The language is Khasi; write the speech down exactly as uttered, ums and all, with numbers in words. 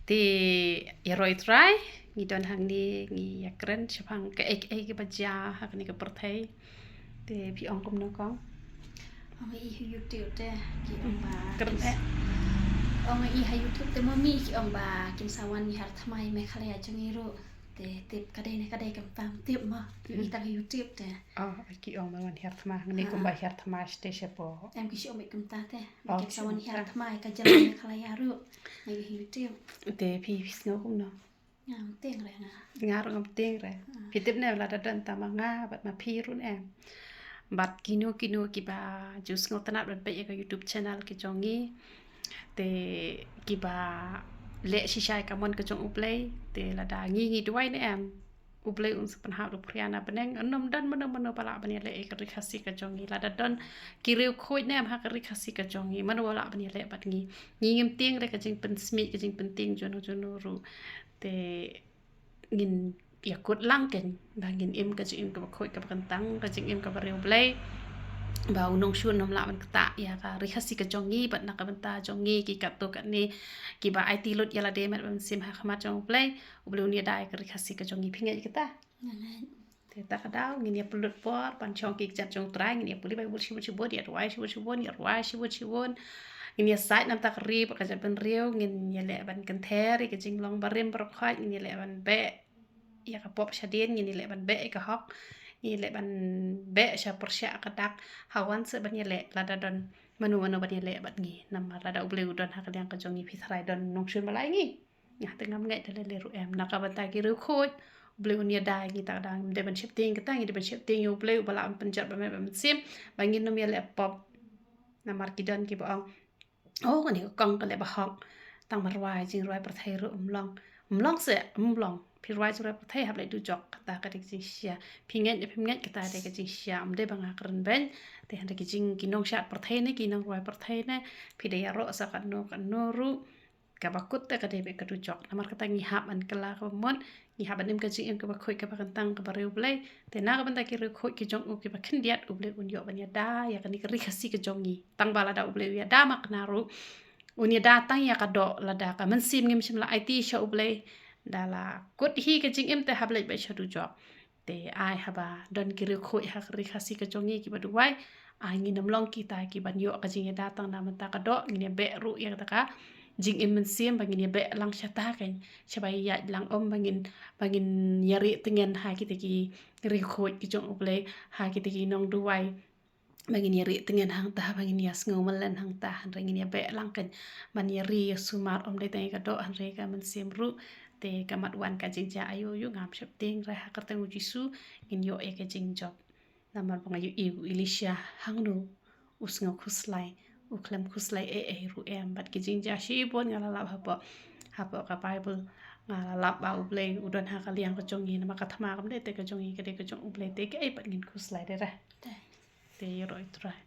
Te ïaroh ïa u Trai, ngi don hangne ngi ïakren shaphang kaei kaei kaba jia ha kane ka pyrthei. Te phi ong kumno kong? Ong i ha YouTube te ki ong ba kren eh. Ong i ha YouTube te mummy ki ong ba kin sa wan hiar thymmai Meghalaya jong i ruh. Te tip ka dei ne ka dei kam tam tip ma. I tang ha YouTube te. Oh, ki ong ba wan hiar thymmai, ngi kumba hiar thymmai te shapoh. Em ki shu ong kumta te. Kin sa wan hiar thymmai ka jylla Meghalaya ruh. Ngi ha YouTube. Te phi phi sngew kumno? Ngam tieng re na. Nga ruh ngam tieng re. Phi tip ne lada don tang ma nga bad ma phi ruh em. Bad kino kino kiba ju sngewtynnat ban peit ïa ka YouTube channel ka jong ngi. Te kiba leh shisha ïa ka mon ka jong U Blei. Te lada ngi ngi duwai ne em. U Blei un sa pynhap ruh phria na bneng, un ym don mano mano ba lah ban ïaleh ïa ka Ri Khasi ka jong ngi. Lada don ki riewkhuid ne em ha ka Ri Khasi ka jong ngi, mano ba lah ban ïaleh bad ngi. Ngi ngim tieng re ka jingpynsmit, ka jingpyntieng juno juno ruh. Te ngin ïakut lang kein ba ngin im ka jingim kaba khuid kaba kyntang, ka jingim kaba riewblei. Ba u nongshun un ym lah ban ktah ïa ka Ri Khasi ka jong ngi bad na ka bynta jong ngi ki katto katne kiba aiti lut ïa lade met bad mynsiem ha khmat jong U Blei. U Blei un ïada ïa ka Ri Khasi ka jong ngi. Phi ngeit ïa kata? Nga ngeit. Te ta ka daw ngin ïa pynlut por ban shong ki kjat jong U Trai, ngin ïa pule Baibl shibun shibun, ïa duwai shibun shibun, ïa rwai shibun shibun. Ngin ïa sait na ka bynta ka ri bad ka jaitbynriew, ngin ïa leh ban kynther ïa ka jinglong barim baroh khoit, ngin ïa leh ban beh ïa ka pop shadien, ngin ïa leh ban beh ïa ka hok, ngin ïa leh ban beh sha pyrshah ka dak. Ha wan seh ban ïa leh lada don mano mano ban ïa leh bad ngi. Namar lada U Blei u don ha ka liang ka jong ngi, phi tharai don nongshun ba la ïa ngi? Nga te ngam ngeit da lei lei ruh em. Na ka bynta ki riewkhuid, U Blei un ïada ïa ngi, ta ka daw ngim dei ban sheptieng kata, ngi dei ban sheptieng ïa U Blei uba lah ban pynjot bad met bad mynsiem ba ngin ym ïaleh pop. Namar ki don kiba ong, oh, kane ka kong ka leh ba hok, tang ba rwai jingrwai pyrthei ruh ym long. Ym long seh, ym long. Phi rwai jingrwai pyrthei hap leit dujok, kata ka dei ka jingshisha. Phi ngeit ne phim ngeit, kata dei ka jingshisha. Ym dei ba nga kren beiñ. Te hynrei ki jing, ki nongshad pyrthei ne ki nongrwai pyrthei ne, phi da ïaroh sa katno katno ruh, kaba kut te ka dei beit ka dujok. Namar kata ngi hap ban kylla kaba mut, ngi hap ban im ka jingim kaba khuid kaba kyntang kaba riewblei. Te na ka bynta ki riewkhuid ki jong u kiba khyndiat, U Blei un ïoh ban ïada ïa kane ka Ri Khasi ka jong ngi. Tang ba lada U Blei u ïada ma kane ruh, un ïada tang ïa ka doh, lada ka mynsiem ngim shym la aiti sha U Blei, da la kut hi ka jingim te hap leit beit sha dujok. Te ai haba don ki riewkhuid ha ka Ri Khasi ka jong ngi kiba duwai, ai ngin ym long kita kiban ïoh ka jingïada tang na bynta ka doh, ngin ïa beh ruh ïa kata ka jingim mynsiem ba ngin ïa beh lang shata kein, shaba ïaid lang, ym ba ngin, ba ngin ïa rieh tngen ha kita ki riewkhuid ki jong U Blei, ha kita ki nongduwai. Ba ngin ïa rieh tngen hangta, ba ngin ïa sngew mlien hangta, hynrei ngin ïa beh lang kein ban ïa ri ïa sumar, ym dei tang ïa ka doh hynrei ka mynsiem ruh. Te ka mat wan ka jingjia aïu aïu ngam sheptieng re, ha ka kyrteng U Jisu ngin ïoh ïa ka jingjop. Namar ba nga ïohi u Elisha hangno u sngew khuslai, u khlem khuslai ei ei ruh em. Bad ki jingjia shibun nga la lap hapoh, hapoh ka Baibl, nga la lap ba U Blei u don ha ka liang ka jong ngi, namar ka thma kam dei te ka jong ngi, ka dei ka jong U Blei, te kaei pat ngin khuslai de re. Te ïaroh ïa U Trai.